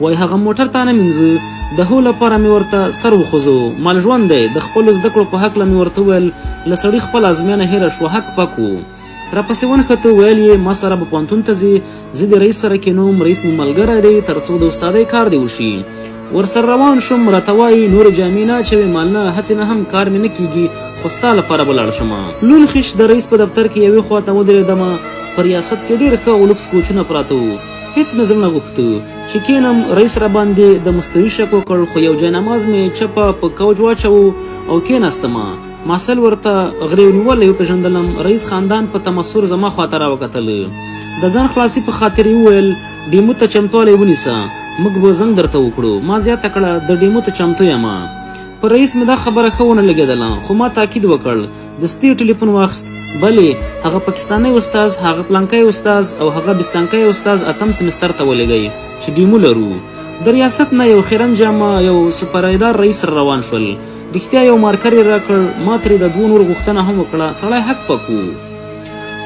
وای هغه موټر تا نه مینځو؟ د هو لپاره مې ورته سر وخوځوو. مال ژوند دی. د خپلو زده کړو په هکله مې ورته وویل، له سړي خپله ازموینه هېره شوه، هک پک و. راپسې ونښته، ویل یې ما سره به پوهنتون ته ځې، زه دې رئیس سره کېنوم، رئیس مې ملګری دی، تر څو د استادۍ کار دې وشي. ورسره روان شوم، راته وایي نورې جامې نه اچوې؟ مال نه، هسې نه هم کار مې نه کېږي، خو ستا لپاره به لاړ شم. لون خیش د رئیس په دفتر کې یوې خوا ته ودرېدم، په ریاست کې ډېر ښه او لوکس کوچونه پراته وو. هېڅ مې زړه نه غوښته چې کېنم، رئیس راباندې د مستوي شک وکړ، خو یو جاینماز مې چپه په کوج واچوو او کېناستم. محصل ورته غریو نیولی وپېژندلم، رئیس خاندان په تمسخر زما خواته راوکتل. د ځان خلاصي په خاطر یې وویل، ډیمو ته چمتوالی ونیسه، موږ به زنګ درته وکړو. ما زیاته کړه، د ډیمو ته چمتو یم. پر رئیس مې دا خبره ښه ونه لګېدله، خو ما تاکید وکړ. دستي یې ټلیفون واخیست، بلې، هغه پاکستانی استاد، هغه پلانکی استاد او هغه بستانکی استاد اتم سمستر ته ولېږئ چې ډیمو لرو. د ریاست نه یو خیرن جامه یو سپرایدار رئیس سره روان شول. رښتیا یو مارکر یې راکړ، ما ترې د دوو نورو غوښتنه هم وکړه، سړی هک پک و.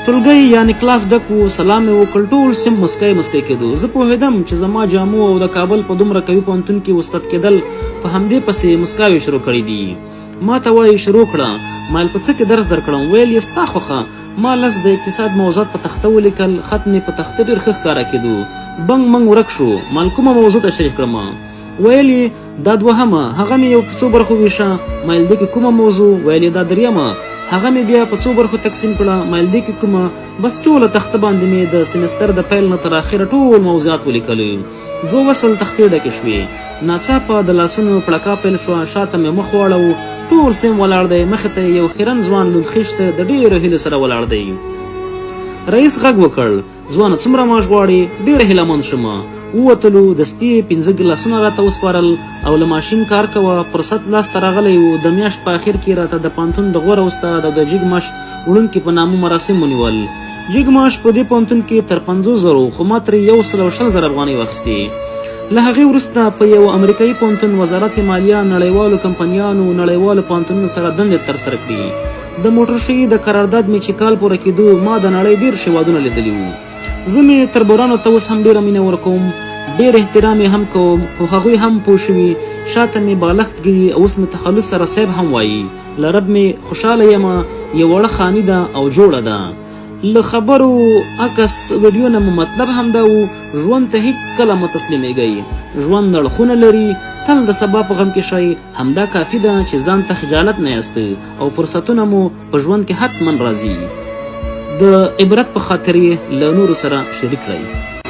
ټولګی یعنې کلاس ډک و، سلام مې وکړ، ټول سیم مسکی مسکی کېدو. زه پوهېدم چې زما جامو او د کابل په دومره قوي پوهنتون کې استاد کېدل په همدې پسې مسکاوې شروع کړې دي. ما ته وایي شروع کړه، ما ویل په څه کې درس درکړم، ویل یې ستا خوښه. ما لس د اقتصاد موضوعات په تخته ولیکل، خط مې په تخته ډېر ښه ښکاره کېدو. بنګ منګ ورک شو، مال کومه موضوع تشریح کړم؟ ویل یې دا دوهمه، هغه مې یو په څو برخو ویشه، ما ویل دې کې کومه موضوع؟ ویل یې دا دریمه، هغه مې بیا په څو برخو تقسیم کړه، ما ویل دې کې کومه؟ بس ټوله تخته باندې مې د سمستر د پیل نه تر اخره ټول موضوعات ولیکل. دوه وصل تختې ډکې شوې. ناڅاپه د لاسونو پړکا پیل شوه، شاته مې مخ واړاوه، ټول سیم ولاړ دی، مخې ته یې یو خیرن ځوان لوند خیشت د ډېرو هیلو سره ولاړ دی. رئیس غږ وکړ، ځوانه څومره معاش غواړې؟ ډېر هیله مند شوم. ووتلو، دستي یې پنځه ګلاسونه راته وسپارل او له ماشین کار کوه، فرصت لاس ته راغلی و، د میاشت په اخر کې راته د پوهنتون د غوره استاد او د جیګ معاش وړونکي په نامه مراسم ونیول. جیګ معاش په دې پوهنتون کې تر 50 زرو، خو ما ترې 120,000 افغانۍ واخیستې. له هغې وروسته په یوه امریکایي پوهنتون، وزارت مالیه، نړیوالو کمپنیانو، نړیوالو پوهنتونونو سره دندې ترسره کړې. د موټر شوي د قرارداد مې چې کال پوره کېدو، ما د نړۍ ډېر هېوادونه لیدلي وو. زه مې تربورانو ته اوس هم ډېره مینه ورکوم، ډېر احترام یې هم کوم، خو هغوی هم پوه شوي، شاته مې بالښت ږدي او اوس مې تخلص سره صیب هم وایي. له رب مې خوشحاله یمه، یو وړه خاني ده او جوړه ده. له خبرو، عکس، ویډیو نه مو مطلب همدا و، ژوند ته هېڅکله مه تسلیمېږئ. ژوند اړخونه لري، تل د سبا په غم کې شئ، همدا کافي ده چې ځان ته خجالت نه یاست او فرصتونه مو په ژوند کې حتما راځي. د عبرت په خاطر یې له نورو سره شریک کړئ.